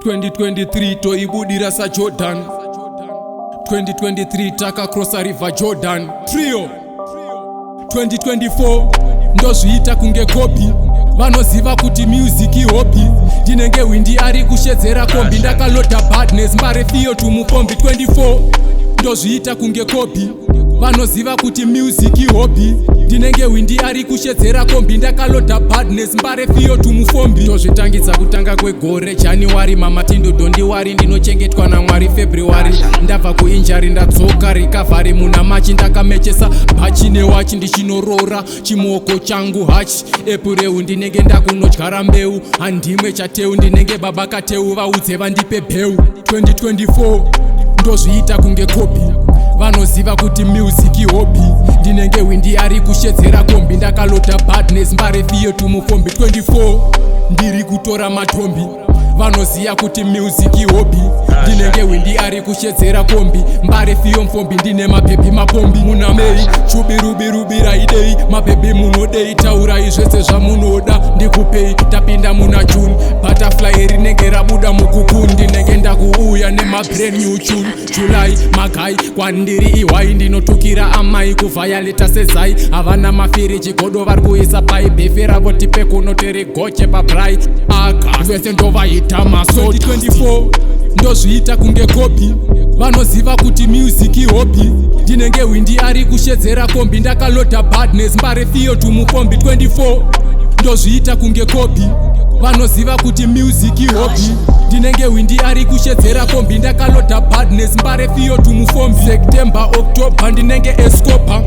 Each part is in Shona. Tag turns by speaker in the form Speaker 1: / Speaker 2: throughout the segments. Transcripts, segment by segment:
Speaker 1: 2023 toibudira saJordan. 2023 takacrossa River Jordan trio. 2024 ndozviita kunge Kobe. Vanoziva kuti music ihobby. Ndinenge hwindi ari kushedzera kombi. Ndakaloda badness, mbare fiyo tumupombi. 24 ndozviita kunge Kobe. Vanoziva kuti music ihobby. Ndinenge hwindi ari kushedzera kombi. Ndakaloda badness, mbare fiyo tumufombi. Tozvitangidza kutanga kwegore January. Mamatindo, don't worry, ndinochengetwa naMwari. February ndabva kuinjury, ndadzoka recovery. Muna March ndakamechesa bhachi newachi, ndichinorora chimuoko changu hachi. April ndinenge ndakunodyara mbeu, handimwe chateu, ndinenge baba kateu. Vaudze vandipe bheu. 2024 ndozviita kunge Kobe. Vanoziva kuti music ihobby. Ndinenge hwindi ari kushedzera kombi. Ndakalota badness, mbare fiyo tumufombi. 24 ndiri kutora matombi. Vanoziva kuti music ihobby. Ndinenge hwindi ari kushedzera kombi, mbare fiyo mfombi. Ndine mabhebhi mapombi. Muna May chubirubirubi, mabhebhi munodei? Taurai zvese zvamunoda, ndikupei. Tapinda muna June, butterfly rinenge rabuda mucocoon. Ndinenge ndakuuya nemabrand new tune. July magai kwandiri ihwai, ndinotukira amai kuvhayaleta sezai. Havana mafiri chigodo, vari kuisa pai bhefi ravo tipe kuno tiri goche pabraai aga vese ndovaita maso. 2024 ndozviita kunge Kobe. Vanoziva kuti music ihobby. Ndinenge hwindi ari kushedzera kombi. Ndakaloda badness, mbare fiyo tumupombi. 24 ndozviita kunge Kobe. Vanoziva kuti music ihobby. Ndinenge hwindi ari kushedzera kombi. Ndakaloda badness, mbare fiyo tumufombi. September, October ndinenge Escobar.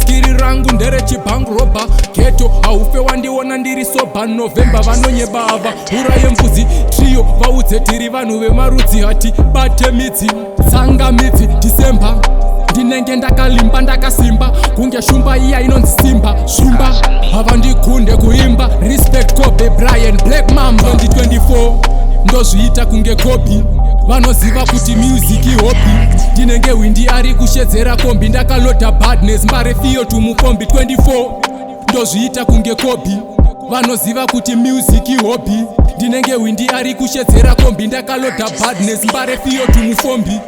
Speaker 1: Skiri rangu nderechibhangroba, ghetto haufe wandiona ndiri sober. November vanonyeba ava, hura yembudzi trio. Vaudze tiri vanhu vemarudzi, hati bate midzi, tsanga midzi. December ndinenge ndakalimba, ndakasimba kunge shumba iya inonzi Simba Shumba. Havandikunde kuimba. Respect Kobe Bryant, Black Mamba. 2024 ndozviita kunge Kobe. Vanoziva kuti music ihobby. Ndinenge hwindi ari kushedzera kombi. Ndakaloda badness, mbare fiyo tumupombi. 24 ndozviita kunge Kobe. Vanoziva kuti music ihobby. Ndinenge hwindi ari kushedzera kombi. Ndakaloda badness, mbare fiyo tumufombi.